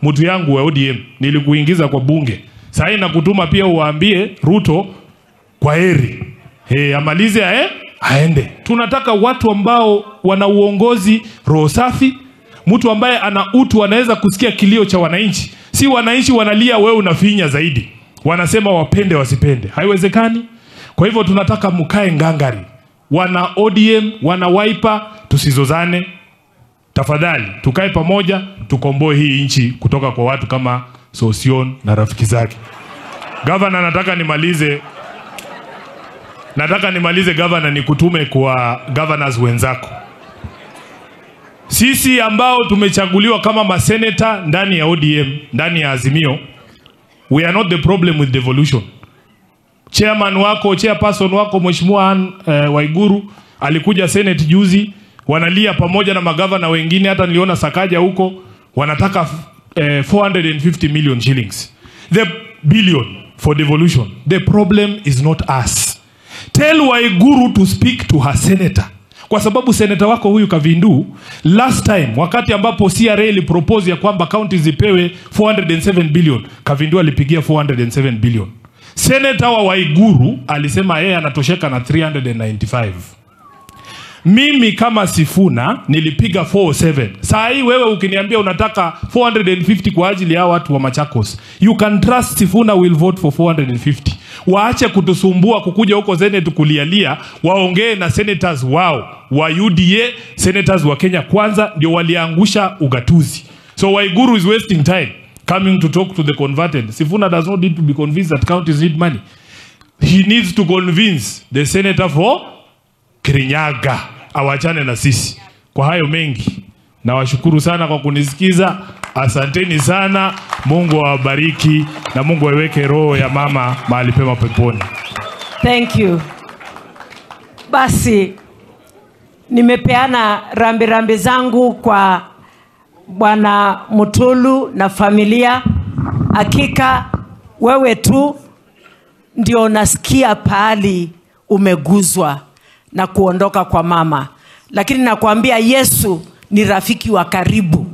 Mtu yangu wa ODM, nilikuingiza kwa bunge. Sasa nakutuma pia uwaambie Ruto kwa heri. Hey, amalize aende. Tunataka watu ambao wana uongozi roho safi, mtu ambaye ana utu, anaweza kusikia kilio cha wananchi. Si wananchi wanalia, wewe unafinya zaidi. Wanasema wapende wasipende. Haiwezekani. Kwa hivyo tunataka mkae ngangari. Wana ODM, wana Wiper, tusizozane. Tafadhali, tukae pamoja, tukomboe hii nchi kutoka kwa watu kama Sosion na rafiki zake. Governor, nataka nimalize. Nataka nimalize governor, nikutume kwa governors wenzako. Sisi ambao tumechaguliwa kama maseneta ndani ya ODM, ndani ya Azimio, we are not the problem with devolution. Chairman wako, chairperson wako Mheshimiwa Waiguru alikuja Senate juzi, wanalia pamoja na magavana wengine, hata niliona Sakaja huko, wanataka 450 million shillings. The billion for devolution. The problem is not us. Tell Waiguru to speak to her senator. Kwa sababu senator wako huyu Kavindu, last time, wakati ambapo CRA ilipropose ya kwamba county zipewe 407 billion, Kavindu alipigia 407 billion. Senator wa Waiguru alisema yeye anatosheka na 395. Mimi kama Sifuna nilipiga 407. Saa hii wewe ukiniambia unataka 450 kwa ajili ya watu wa Machakos, you can trust Sifuna will vote for 450. Waache kutusumbua kukuja huko Senate kulialia, waongee na senators wao wa UDA, senators wa Kenya Kwanza ndio waliangusha ugatuzi. So Waiguru is wasting time coming to talk to the converted. Sifuna does not need to be convinced that counties need money. He needs to convince the senator for Kirinyaga awachane na sisi. Kwa hayo mengi, nawashukuru sana kwa kunisikiza. Asanteni sana. Mungu awabariki na Mungu aiweke roho ya mama mahali pema peponi. Thank you. Basi nimepeana rambi rambi zangu kwa Bwana Mutulu na familia. Hakika wewe tu ndio unasikia pahali umeguzwa na kuondoka kwa mama. Lakini nakwambia Yesu ni rafiki wa karibu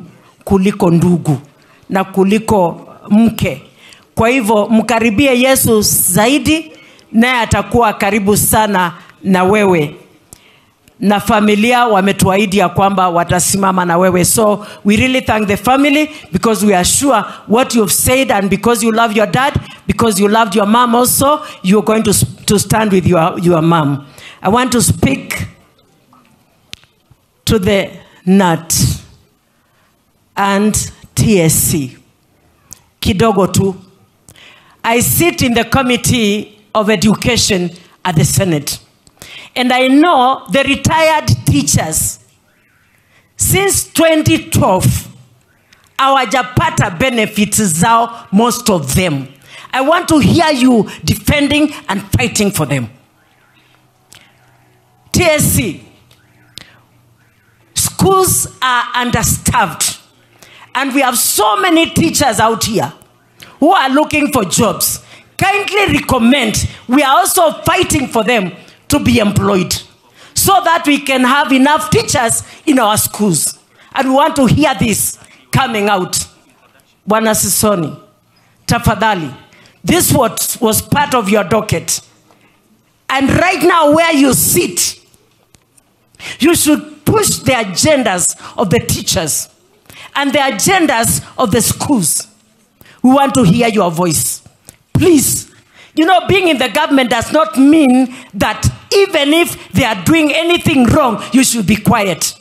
kuliko ndugu na kuliko mke. Kwa hivyo mkaribie Yesu zaidi, naye atakuwa karibu sana na wewe. Na familia wametuahidi ya kwamba watasimama na wewe. So we really thank the family because we are sure what you've said, and because you love your dad, because you loved your mom also, you're going to stand with your mom. I want to speak to the KNUT and TSC. Kidogo tu. I sit in the Committee of Education at the Senate. And I know the retired teachers, since 2012, hawajapata benefits zao, most of them. I want to hear you defending and fighting for them. TSC, schools are understaffed. And we have so many teachers out here who are looking for jobs. Kindly recommend, we are also fighting for them to be employed so that we can have enough teachers in our schools. And we want to hear this coming out. Bwana Sisoni, tafadhali, this was part of your docket. And right now where you sit, you should push the agendas of the teachers and the agendas of the schools. We want to hear your voice. Please. You know, being in the government does not mean that even if they are doing anything wrong, you should be quiet.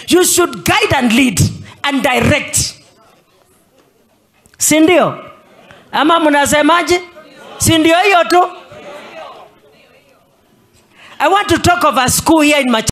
You should guide and lead and direct. Sindio? Ama mnasemaje? Sindio hiyo tu? I want to talk of a school here in Machakos.